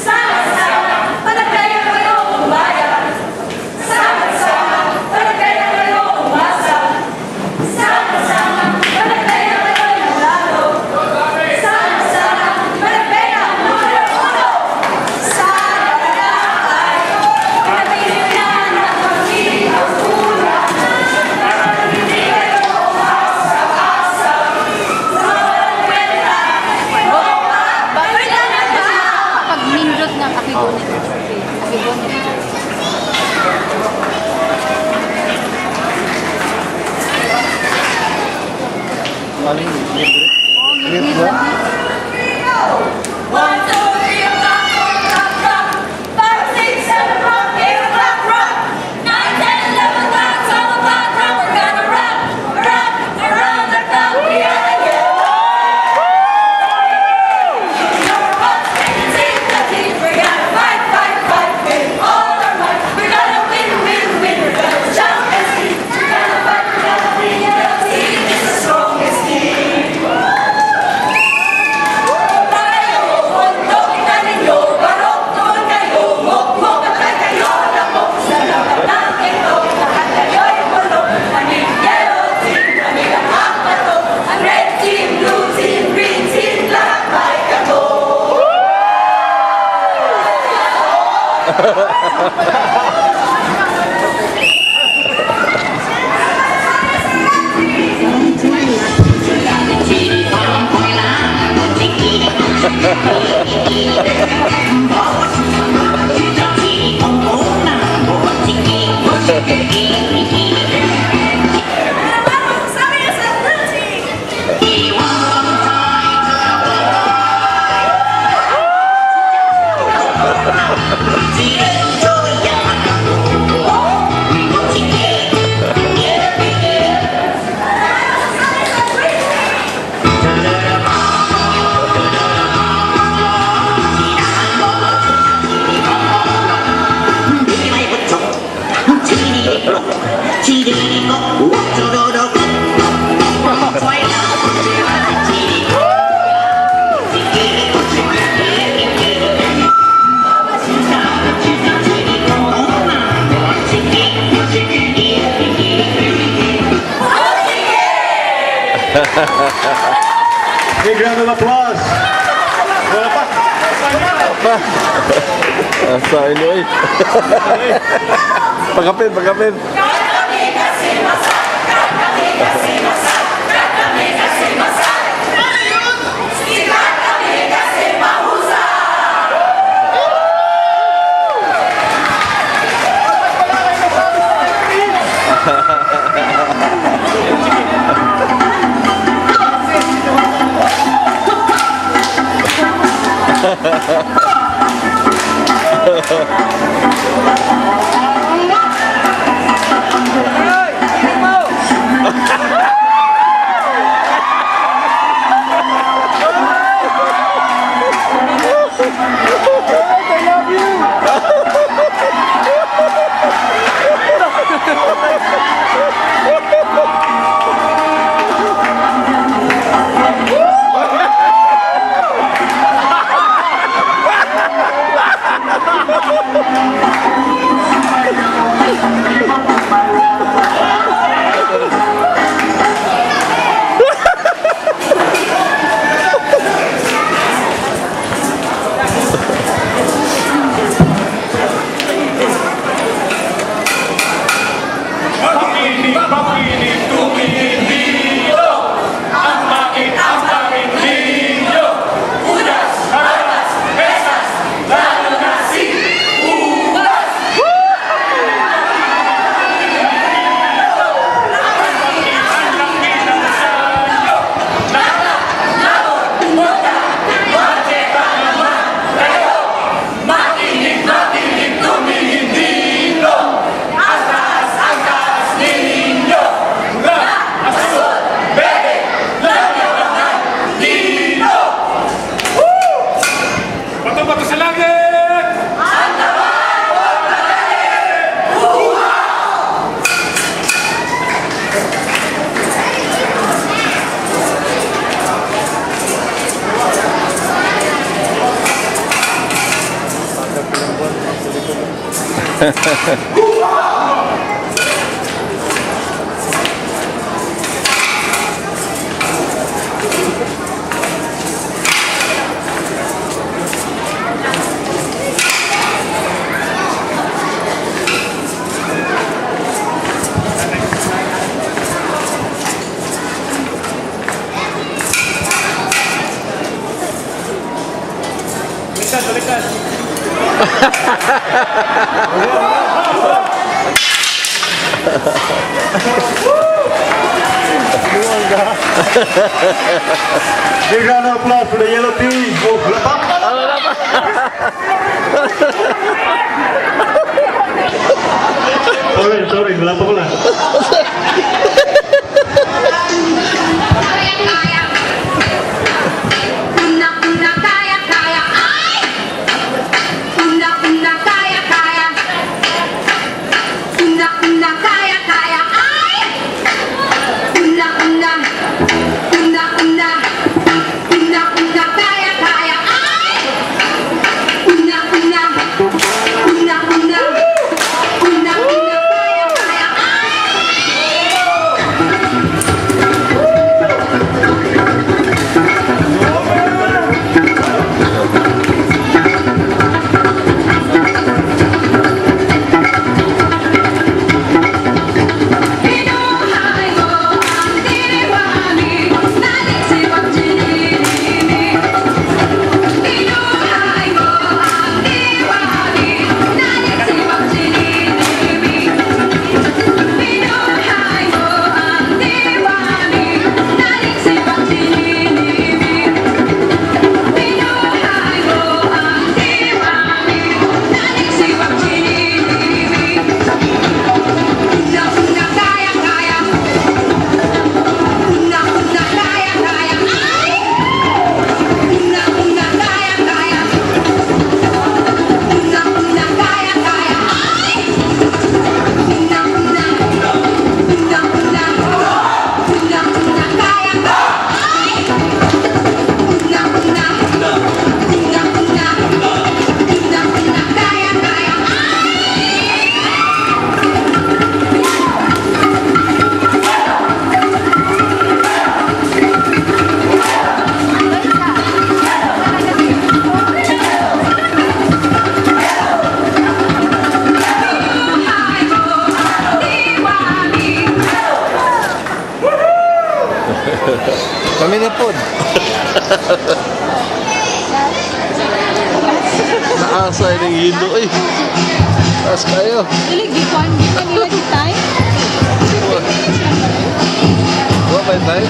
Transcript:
Sama-sama, panagkaya kayo umaya. Sama-sama, panagkaya kayo umasa. Sama-sama, panagkaya kayo nanalo. Sama-sama, panagkaya numero uno. Sana na ay pinapili na ng maging ang kulang. Hindi kayo umasa-asa. Sa walang kwenta, balik na na. Pag nindot ng akigonit. Akigonit. Ano yun? Libre? Oh, ngit-ngit lang. One, two, 3 o'clock, 4 o'clock, rock. 5, 6, 7, rock. 8 o'clock, rock. 9, 10, 11 o'clock, 12 o'clock, rock. We're gonna rock, rock around the clock. We are the number one team, the team. We're gonna fight, fight, fight with all our might. We're gonna win, win, win. We're gonna shout and scream. We're gonna fight, we're gonna win. The team is the strongest team. Tayo, bundok na ninyo, barok doon kayo, mukmok at kayo lamok. Sa laban ng ito, lahat kayo'y bulok. Kami yellow team, kami ang patok. Ang red team, blue team, green team, lahat may katok. Sabi sa blue team! Big round of applause! Wala pa! Asa inyo eh. Pagkapin, pagkapin. Kami kasi kami kasi kami kasi sikat kami kasi mahusay! I love you! Big round of applause for the yellow team. Oh, wala pa. Sorry, sorry, wala pa pala. Kaya, kaya. Una, una, kaya, kaya. Ay! Una, una, kaya, kaya. Una, una, kaya, kaya. Ay! Una, una. Una, una. Una, una, kaya, kaya. Ay! Una, una. Una, una. Una, una, kaya, kaya. Ay! Binuhay mo ang diwani, nalisiwag jinini. Binuhay mo ang diwani, nalisiwag jinini. Binuhay mo ang diwani, nalisiwag jinini. Binuhay mo ang diwani, nalisiwag jinini. Una, una, kaya, kaya. Una, una, kaya, kaya. Ay! Una, una, kaya, kaya. Una, una, kaya, kaya. Ay! Una, una. Una, una. Una, una, kaya, kaya. Ay! Una, una. Una, una. Una, una, kaya, kaya. Ay! Binuhay mo ang diwani. Kami na po. Naasa ng hilo eh. Taas kayo. Dili, gikuan, di pa nila di time. Wa ba tayo?